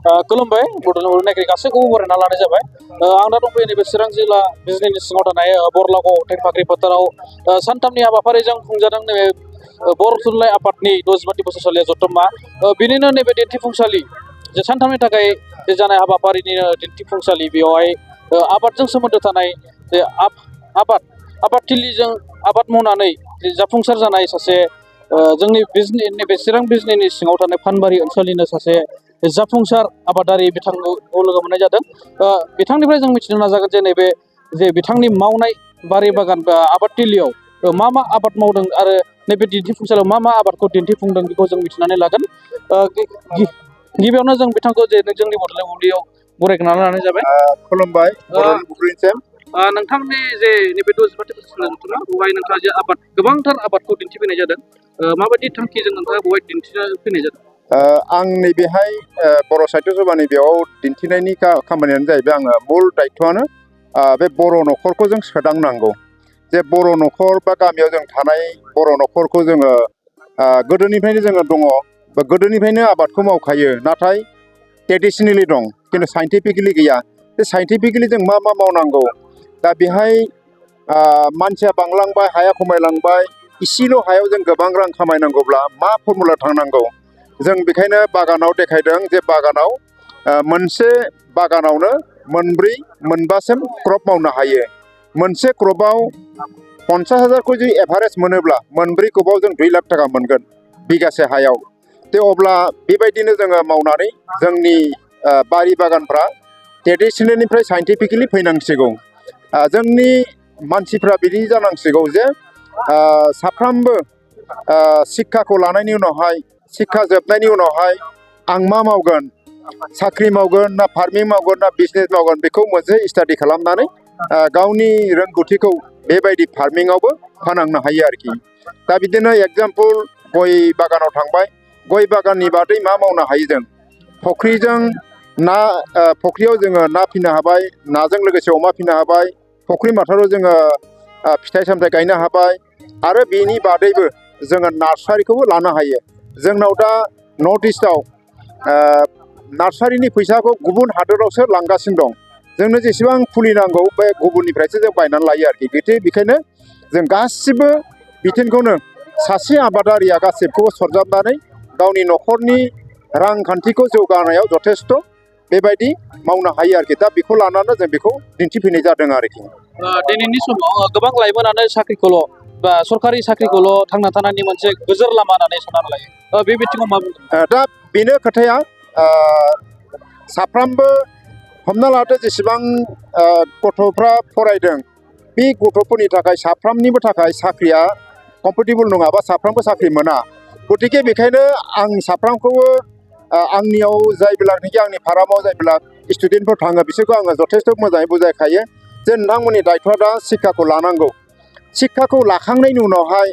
खुलुमबाय बड'ल नायगिरि गासैखौबो बरायना लानाय जाबाय। आं दा दंफैयो नैबे चिरां जिल्ला बिजनिनि सिङाव थानाय बर'लागाव टेनफाख्रि फोथाराव सानथामनि हाबाफारिजों खुंजादों नैबे बर' थुनलाइ आफादनि 60 बोसोरसालिया जथुम्मा। बिनिनो नैबे दिन्थिफुंसालि जे सानथामनि थाखाय जे जानाय हाबाफारिनि दिन्थिफुंसालि बेवहाय आबादजों सोमोन्दो थानाय जे आबादथिलिजों आबाद मावनानै जाफुंसार जानाय सासे जोंनि बिजनि नैबे चिरां बिजनिनि सिङाव थानाय फानबारि ओनसोलनिनो सासे जाफुंसार आबादारि बिथांखौ लोगो मोननाय जादों। बिथांनिफ्राय जों मिथिनो नाजागोन जे नैबे जे बिथांनि मावनाय बारि बागान बा आबादथिलियाव मा मा आबाद मावदों आरो नैबे दिन्थिफुंसालियाव मा मा आबादखौ दिन्थिफुंदों बेखौ जों मिथिनानै लागोन। गिबियावनो जों बिथांखौ जे जोंनि बड'लेण्ड बुब्लियाव बरायग्रोनानै लानाय जाबाय। खुलुमबाय बर'नि बुब्लिनिसिम। नोंथांनि जे नैबे 60 बोसोरसालिया जथुम्मा बेवहाय नोंथाङा जे गोबांथार आबादखौ दिन्थिफैनाय जादों, माबायदि थांखिजों नोंथाङा बेवहाय दिन्थिना फैनाय जादों? आं नैबेहाय बर' साहित्य सभानि बेयाव दिन्थिनायनि खामानियानो जाहैबाय आङो मुल दायित्वआनो बे बर' न'खरखौ जों सोदांनांगौ। जे बर' न'खर बा गामियाव जों थानाय बर' न'खरखौ जोङो गोदोनिफ्रायनो जोङो दङ बा गोदोनिफ्रायनो आबादखौ मावखायो, नाथाय ट्रेडिसनेलि दं खिन्थु साइन्टिफिकेलि गैया। बे साइन्टिफिकेलि जों मा मा मावनांगौ, दा बेहाय मानसिया बांलांबाय, हाया खमायलांबाय, इसेल' हायाव जों गोबां रां खामायनांगौब्ला मा फर्मुला थांनांगौ, जों बेखायनो बागानाव देखायदों जे बागानाव मोनसे बागानावनो मोनबासिम क्रप मावनो हायो। मोनसे क्रपआव 50,000खौ जुदि एभारेज मोनोब्ला मोनब्रै क्रपआव जों 2 लाख थाखा मोनगोन बिगासे हायाव। अब्ला बेबायदिनो जोङो मावनानै जोंनि बारि बागानफ्रा ट्रेडिसनेलनिफ्राय साइन्टिफिकेलि फैनांसिगौ। जोंनि मानसिफ्रा बिदि जानांसिगौ जे साफ्रोमबो शिक्षाखौ लानायनि उनावहाय, शिक्षा जोबनायनि उनावहाय आं मा मावगोन, साख्रि मावगोन ना फार्मिं मावगोन ना बिजनेस मावगोन, बेखौ मोनसे स्टाडि खालामनानै गावनि रोंगौथिखौ बेबायदि फार्मिङावबो फोनांनो हायो आरोखि। दा बिदिनो एग्जाम्पल गय बागानाव थांबाय, गय बागाननि बादै मा मावनो हायो जों, फुख्रिजों ना फुख्रियाव जोङो ना फिनो हाबाय, नाजों लोगोसे अमा फिनो हाबाय, फुख्रि माथाराव जोङो फिथाइ सामथाइ गायनो हाबाय, आरो बेनि बादैबो जोङो नार्सारिखौबो लानो हायो। जोंनाव दा नर्थ इस्टआव नार्सारिनि फैसाखौ गुबुन हादोरावसो लांगासिनो दं। जोंनो जेसेबां फुलि नांगौ बे गुबुननिफ्रायसो जों बायनानै लायो आरोखि। बेखायनो जों गासिबो बिथिंखौनो सासे आबादारिया गासिबखौबो सरजाबनानै गावनि न'खरनि रांखान्थिखौ जौगानायाव जथेस्थ' बेबायदि मावनो हायो आरोखि। दा बेखौ लानानै जों बेखौ दिन्थिफैनाय जादों आरोखि। दिनैनि समाव गोबां लाइमोनानो साख्रिखौल' बा सरकारि साख्रिखौल' थांना थानायनि मोनसे गोजोर लामा होननानै साननानै लायो। बे बिथिङाव मा बुंगोन? दा बेनो खोथाया, साफ्रोमबो हमना लादो जेसेबां गथ'फ्रा फरायदों, बे गथ'फोरनि थाखाय साफ्रोमनिबो थाखाय साख्रिया कम्फर्टेबल नङा बा साफ्रोमबो साख्रि मोना। गतिके बेखायनो आं साफ्रोमखौबो आंनियाव जायब्लानाखि आंनि फारामाव जायब्ला स्टुडेन्टफोर थाङो बिसोरखौ आङो जथेस्थ' मोजाङै बुजायखायो जे नोंथांमोननि दायित्वआ दा शिक्षाखौ लानांगौ। शिक्षाखौ लाखांनायनि उनावहाय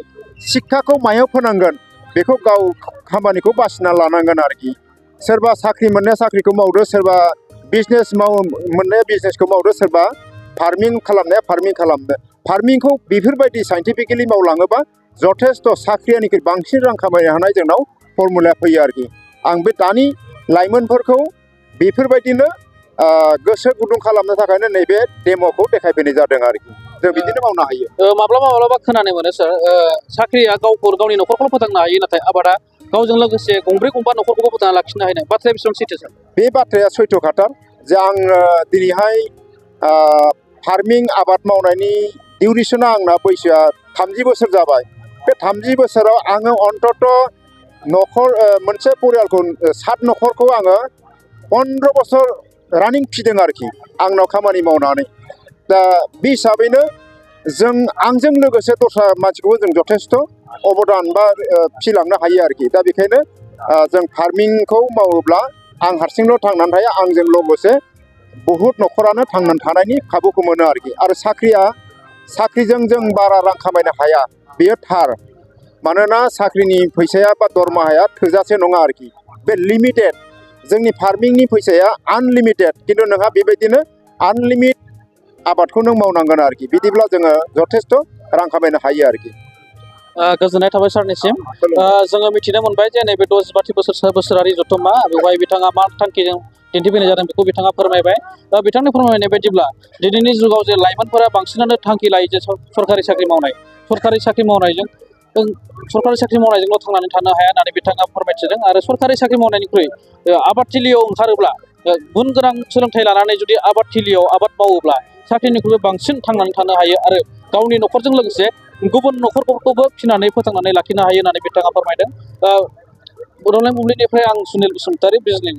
शिक्षाखौ मायाव फोनांगोन बेखौ गाव खामानिखौ बासिना लानांगोन आरोखि। सोरबा साख्रि मोननाया साख्रिखौ मावदो, सोरबा बिजनेस मोननाया बिजनेसखौ मावदो, सोरबा फार्मिं खालामनाया फार्मिं खालामदो। फार्मिंखौ बेफोरबायदि साइन्टिफिकेलि मावलाङोबा जथेस्थ' साख्रियानिख्रुइ बांसिन रां खामायनो हानाय जोंनाव फर्मुलाया फैयो आरोखि। आं बे दानि लाइमोनफोरखौ बेफोरबायदिनो गोसो गुदुं खालामनो थाखायनो नैबे डेम'खौ देखायफैनाय जादों आरोखि। जों बिदिनो मावनो हायो। माब्लाबा खोनानो मोनो सार, साख्रिया गावनि न'खरखौल' फोथांनो हायो, नाथाय आबादा गावजों लोगोसे गंब्रै गंबा न'खरखौबो फोथांना लाखिनो हायो। बाथ्राया बेसेबां सैथो सार? बे बाथ्राया सैथोखाथार जे आङो दिनैहाय फार्मिं आबाद मावनायनि डिउरेसना आंना बैसोआ 30 बोसोर जाबाय। बे 30 बोसोराव आङो अन्तत मोनसे परियालखौ 7 न'खरखौ आङो 15 बोसोर रानिं फिदों आरोखि आंनाव खामानि मावनानै। दा बे हिसाबैनो आंजों लोगोसे दस्रा मानसिखौबो जों जथेस्थ' अबदान बा फिलांनो हायो आरोखि। दा बेखायनो जों फार्मिंखौ मावोब्ला आं हारसिंल' थांनानै थाया, आंजों लोगोसे बहुद न'खरानो थांनानै थानायनि खाबुखौ मोनो आरोखि। आरो साख्रिजों जों बारा रां खामायनो हाया, बेयो थार। मानोना साख्रिनि फैसाया बा दरमाहाया थोजासे नङा आरोखि, बे लिमिटेड। जोंनि फार्मिंनि फैसाया आनलिमिटेड, खिन्थु नोंहा बेबायदिनो आनलिमिट आबादखौ नों मावनांगोन आरोखि। बिदिब्ला जोङो जथेस्थ' रां खामायनो हायो आरोखि। गोजोननाय थाबाय सारनिसिम। जोङो मिथिनो मोनबाय जे नैबे 60 बोसोरारि जथुम्मा बेवहाय बिथाङा मा थांखिजों दिन्थिफैनाय जादों बेखौ बिथाङा फोरमायबाय। बिथांनि फोरमायनाय बायदिब्ला दिनैनि जुगाव जे लाइमोनफोरा बांसिनानो थांखि लायो जे सरकारि साख्रि मावनाय, सरकारि साख्रि मावनायजोंल' थांनानै थानो हाया होननानै बिथाङा फोरमायथिदों। आरो सरकारि साख्रि मावनायनिख्रुइ आबादथिलियाव ओंखारोब्ला गुन गोनां सोलोंथाइ लानानै जुदि आबादथिलियाव आबाद मावोब्ला साख्रिनिख्रुइ बांसिन थांनानै थानो हायो आरो गावनि न'खरजों लोगोसे गुबुन न'खरफोरखौबो फिनानै फोथांनानै लाखिनो हायो होननानै बिथाङा फोरमायदों। बड'लेण्ड बुब्लिनिफ्राय आं सुनिल बसुमतारी, बिजनि।